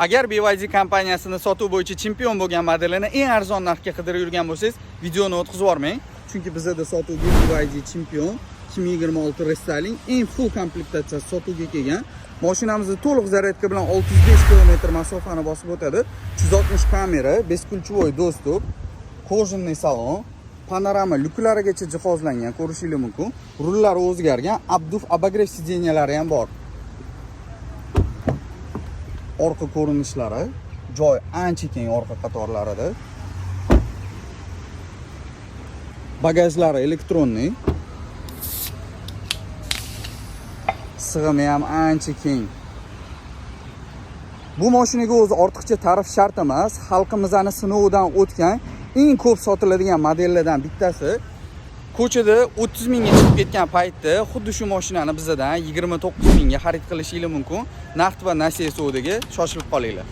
Agar BYD kompaniyasini sotuv bo'yicha chempion bo'lgan modelini eng arzon narxga qidirib yurgan bo'lsangiz, videoni o'tkazib yubormang. Chunki bizada sotuvga BYD Champion 2026 restyling eng full komplektatsiyasi sotuvga kelgan. Mashinamizni to'liq zaryadka bilan 605 km masofani bosib o'tadi. 360 kamera, бесключевой доступ, кожаный salon, panorama lyuklarigacha jihozlangan, ko'rishingiz mumkin. Rullari o'zgargan, обдув, обогрев сиденья lari ham bor. Orqa ko'rinishlari, joy ancha keng orqa qatorlarida. Bagajlari электронный. Sig'imi ham ancha keng. Bu mashinaga o'zi ortiqcha ta'rif shart emas. Xalqimizni sinovidan o'tgan eng ko'p sotiladigan modellardan bittasi. Ko'chada 30 mingga chiqib ketgan paytda xuddi shu mashinani bizadan 29 mingga xarid qilishingiz mumkin. Naqd va nasiya savdoga shoshilib qolinglar.